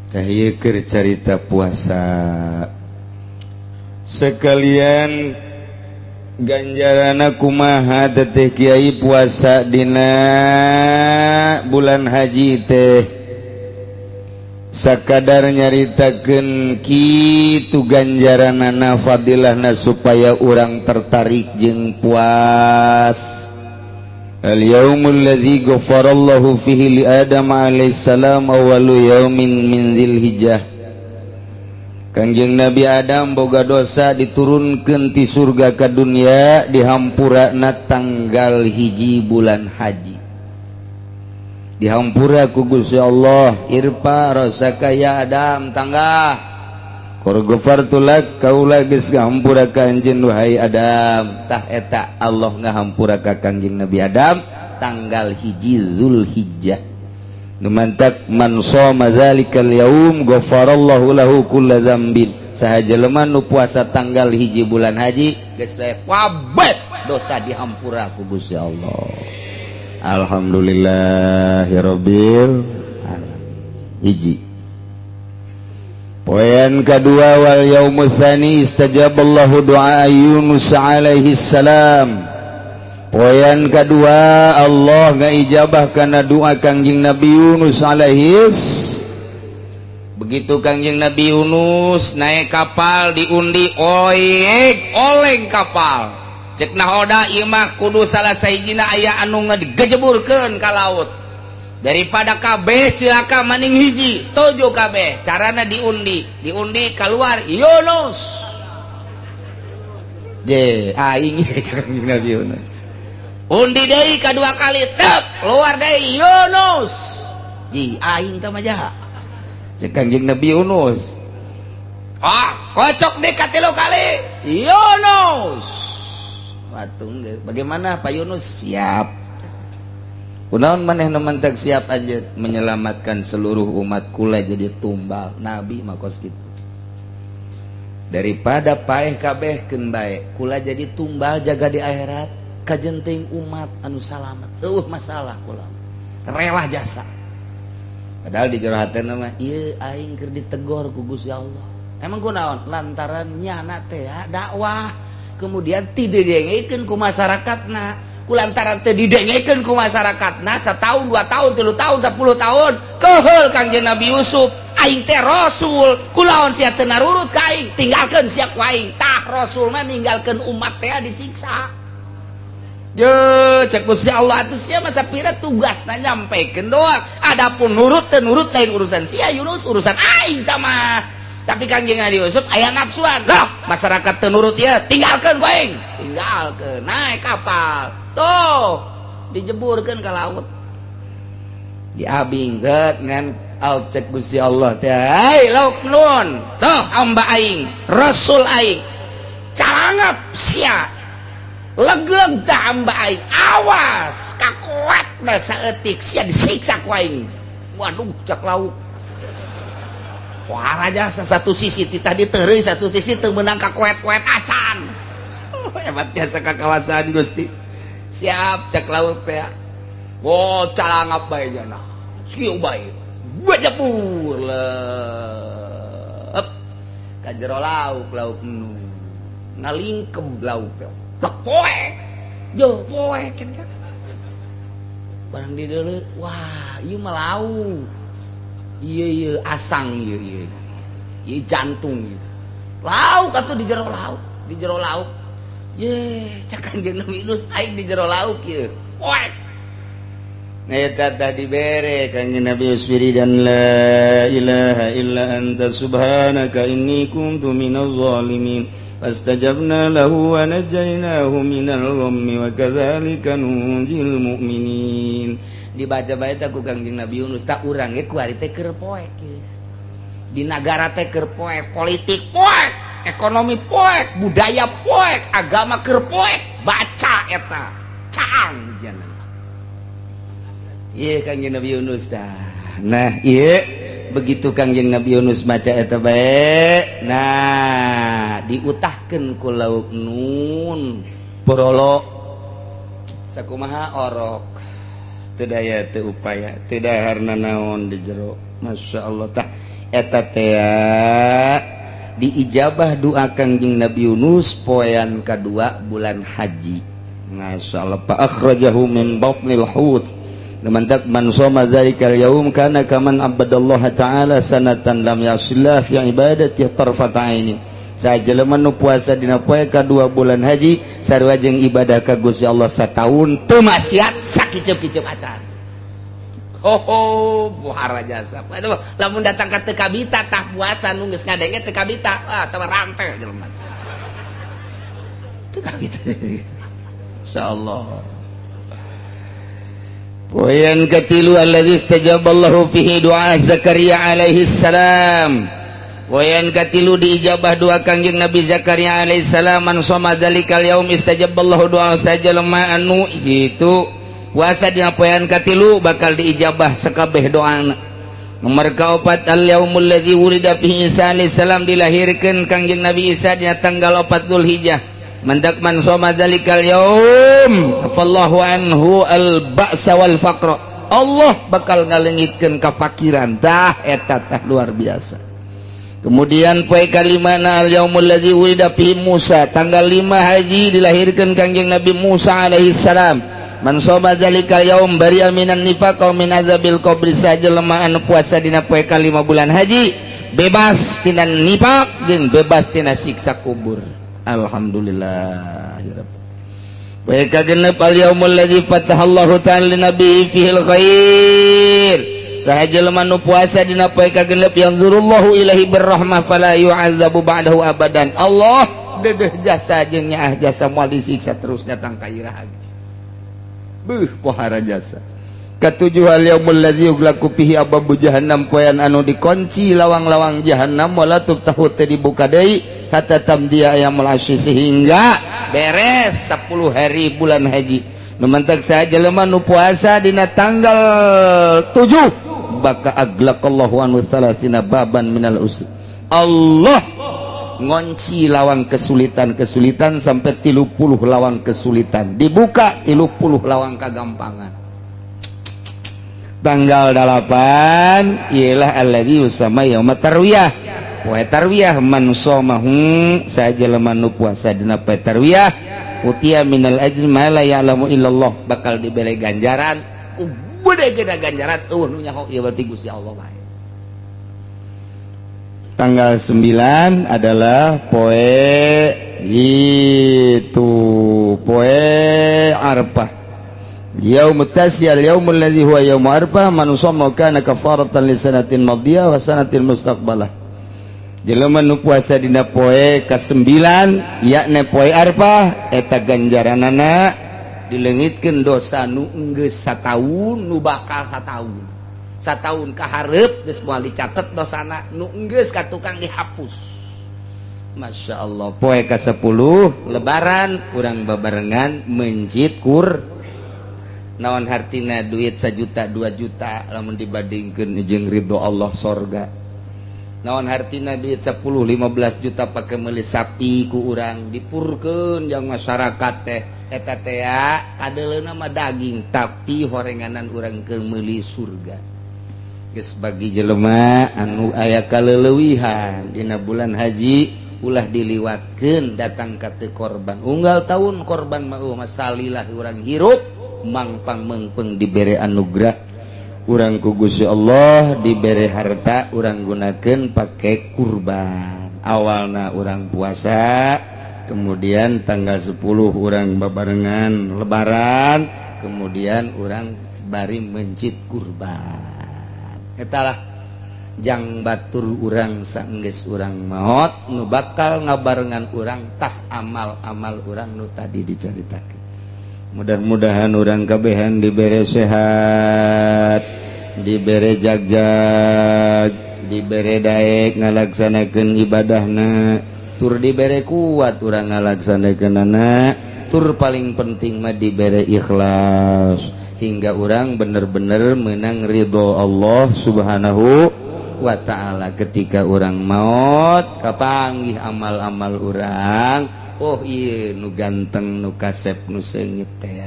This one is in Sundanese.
Tah, ieu keur carita puasa sekalian. Ganjaranna kumaha teteh, Kiai, puasa dina bulan haji teh? Sakadar nyaritakeun kitu ganjaranana, fadilahna, supaya urang tertarik jeung puas. Al-yaumul ladzi ghafarallahu fihi li Adam alaihi salam awwalu yaumin min Dzulhijjah. Kangjeng Nabi Adam boga dosa, diturunkeun ti surga ka dunia, dihampurana tanggal 1 bulan haji. Dihampura ku Gusti Allah, "Irfa ra'saka ya Adam, tanggah. Qad ghafartu lak, kaula geus ngahampura ka anjeun, wahai Adam." Tah, eta Allah ngahampura ka Kangjeng Nabi Adam tanggal 1 Zulhijjah. Nu mantak man shoma dzalikal yaum ghafarallahu lahu kulla dzambin. Saha jelema nu puasa tanggal 1 bulan haji, geus we kabeh dosa dihampura ku Gusti Allah. Alhamdulillahirabbil alamin. Hiji. Poin kedua, wal yaumus tsani istajaballahu du'a Yunus alaihi salam. Poin kedua, Allah ngaijabah kana doa Kangjeng Nabi Yunus alaihi. Begitu Kangjeng Nabi Yunus naik kapal, diundi, oyek oleng kapal. Cek nahoda, ieu mah kudu salah sahijina aya anu ngejeburkeun ka laut daripada kabeh cilaka, maning hiji. Setuju kabeh. Carana diundi, diundi, keluar Yunus. Je aing, cek Nabi Yunus. Undi deui kedua kali, tep, keluar deui Yunus. Ji aing teh mah jaha, cek Kangjeng Nabi Yunus. Ah, kocok deh katilu kali, Yunus. Watung, bagaimana, Pak Yunus, siap? Kunaon maneh nu mantak siap aja menyelamatkan seluruh umat? Kula jadi tumbal. Nabi mah kos gitu, daripada paeh kabeh, keun bae kula jadi tumbal, jaga di akhirat kajenting umat anu salamat, eueuh masalah. Kula rela jasa. Padahal di jero hatena mah, ieu aing keur ditegor ku Gusti Allah. Emang kunaon? Lantaran nyana teh dakwah kemudian tidak didengekeun ku masyarakatna. Kulantaran teu didengekeun ku masyarakatna setahun, 2 tahun, 3 tahun, 10 tahun, keheul Kangjeng Nabi Yusuf, "Aing teh rasul, kulaon sia teu narurut ka aing? Tinggalkeun sia ku aing." Tah, rasul mah ninggalkeun umat teh disiksa. Je, cek Gusti Allah atuh, sia masa pira tugasna nyampekeun doang, adapun nurut teu nurut lain urusan sia, Yunus, urusan aing tah mah. Tapi Kangjeng Nabi Yusuf aya nafsuan lah, masyarakat teu nurut ya tinggalkeun ku aing. Tinggalkeun, naik kapal tuh, dijeburkan ke laut, diabing ngan al. Cek Gusti Allah teh, "Hai lauk nun, tuh hamba aing, rasul aing, calangap sia, leg-leg tah hamba aing. Awas kakuat saeutik sia disiksa ku aing." Waduh, cek lauk, wah, raja satu sisi ti tadi teureui, satu sisi teu meunang kakuet-kuet acan. Hebat jasa kakawasan Gusti. "Siap," cek laut teh. Oh, calangap bae jana. Kieu bae. Bajapur lep ka jero lauk, lauk nu ngalingkeb lauk teh. Plek, poek. Jo poek kan. Barang di deuleu, wah, ieu mah lauk. Ieu ieu asang ieu ieu. Ieu jantung ieu. Lauk atuh di jero lauk, di jero lauk. Ye, cek Kanjeng Nabi Yunus, aing di jero lauk ieu. Poek. Eta tadi bere Kanjeng Nabi Yunus dan la ilaha illa anta subhanaka inni kuntu minaz zalimin. Fastajabna lahu wa najainahu minal ghammi wa kadzalika nunjil mu'minin. Dibaca bae teh ku Kangjeng Nabi Yunus. Tak urang ge kuari teh keur poek. Di nagara teh keur poek, politik poek, ekonomi poek, budaya poek, agama keur poek. Baca eta, caang jangan. Iya, Kangjeng Nabi Yunus dah. Nah, iya, begitu Kangjeng Nabi Yunus maca eta bae, nah, diutahkeun ku lauk nun borolo sakumaha orok, teu daya teu upaya, teu dahar naon di jero. Masya Allah. Tah, Eta teh diijabah doa Kangjeng Nabi Yunus poean kedua bulan haji. Masya Allah, fa akhrajahu min batnil hut. Mantak man shoma dzalikal yaum kana kaman abadallaha ta'ala sanatan lam yasillah fi ibadati tarfata aini. Sajelema nu puasa dina poe kadua bulan haji sarua jeung ibadah ka Gusti Allah sataun teu maksiat sakiceup-kiceup acan. Ho ho, pohara jasa. Aduh, lamun datang ka teu kabita tah puasa nu geus ngadenge teu kabita, ah tah rante jelema. Teu kabita. Insyaallah. Poean katilu, alladzi istajaballahu fihi du'a Zakaria alaihi salam. Poean katilu diijabah doa Kangjeng Nabi Zakaria alaihi salam. Man shoma dzalikal yaum istajaballahu du'a, sajelema anu itu puasa dina poean katilu bakal diijabah sakabeh doana. Nomor kaopat, al yaumul ladzi wulida fihi Isa alaihi salam, dilahirkeun Kangjeng Nabi Isa dina tanggal 4 Dzulhijjah. Mantak man shoma dzalikal yaum afallahu anhu al ba'sa wal faqra, Allah bakal ngalengitkeun kafakiran. Dah, eta tah luar biasa. Kemudian poe kalimana, al yaumul ladzi wulida fihi Musa, tanggal 5 haji dilahirkeun Kangjeng Nabi Musa alaihi salam. Man shoma dzalikal yaum bari'a minan nifaq wa min azabil qabri, sajelema anu puasa dina poe kalima bulan haji bebas tina nifaq jeung bebas tina siksa kubur. Alhamdulillah. Poe kagenep, al yaumul ladzi fatahallahu ta'ala li nabiyyi fihi khair, saha jelema nu puasa dina poe kagenep yanzurullahu ilaihi birrahmah fala yu'adzabu ba'dahu abadan. Allah dedeh jasa jeung nyaah jasa, moal disiksa terus datang ka iraha. Beuh, pohara jasa. Katujuh, al yaumul ladzi yughlaqu fihi abwabu jahannam, poean anu dikunci lawang-lawang jahannam, wala tuftahu teu dibuka deui, hatta tamdiya ayyamul asy, sehingga beres 10 hari bulan haji. Nu mantak saja jelema nu puasa dina tanggal 7 baka aglaqallahu anhu salasina baban minal usri, Allah ngonci lawang kesulitan-kesulitan sampai 30 lawang kesulitan dibuka, 30 lawang kagampangan. Tanggal 8 ialah alladzi yusamma yauma tarwiyah, poe tarwiyah. Man shamahu, sajelema nu puasa dina poe tarwiyah, utiya minal ajri ma la ya'lamu illallah, bakal dibere ganjaran ku gede-gede ganjaran euweuh nu nyaho ieu berarti Gusti Allah bae. Tanggal 9 adalah poe itu, poe Arafah. Yaum tasi, al yaumul ladzi huwa yaum Arafah, man shoma kana kafaratan li sanatin madiyah wa sanatil mustaqbalah. Jelema nu puasa dina poe ka-9, yakni poe Arafah, eta ganjaranana dileungitkeun dosa nu enggeus sataun, nu bakal sataun, sataun kahareup geus moal dicatet dosana, nu enggeus ka tukang dihapus. Masya Allah. Poe ka-10 Lebaran, urang babarengan mencit kur. Naon hartina duit 1 juta 2 juta lamun dibandingkeun jeung ridho Allah, sorga? Naon hartina duit 10 15 juta pakai meuli sapi ku urang dipurkeun yang masyarakat teh? Eta teh kadeuleuna mah daging, tapi horenganan urang keur meuli surga. Geus, bagi jelema anu aya kaleulewihan dina bulan haji, ulah diliwatkeun datang ka teu korban. Unggal tahun korban mah masalilah urang hirup mangpang mengpeng dibere anugerah urang ku Gusti Allah, dibere harta, urang gunakan pakai kurban. Awalna urang puasa, kemudian tanggal 10 urang babarengan Lebaran, kemudian urang bari mencit kurban. Etalah jang batur urang sanggeus urang maot, nu bakal ngabarengan urang tah amal-amal urang nu tadi diceritakan. Mudah-mudahan urang kabehan dibere sehat, dibere jagjag, dibere daek ngalaksanakeun ibadahna, tur dibere kuat urang ngalaksanakeunana, tur paling penting mah dibere ikhlas hingga urang bener-bener menang ridho Allah Subhanahu wa ta'ala. Ketika urang maut kapanggih amal-amal urang, oh iya, nu ganteng, nu kasep, nu seungit teh.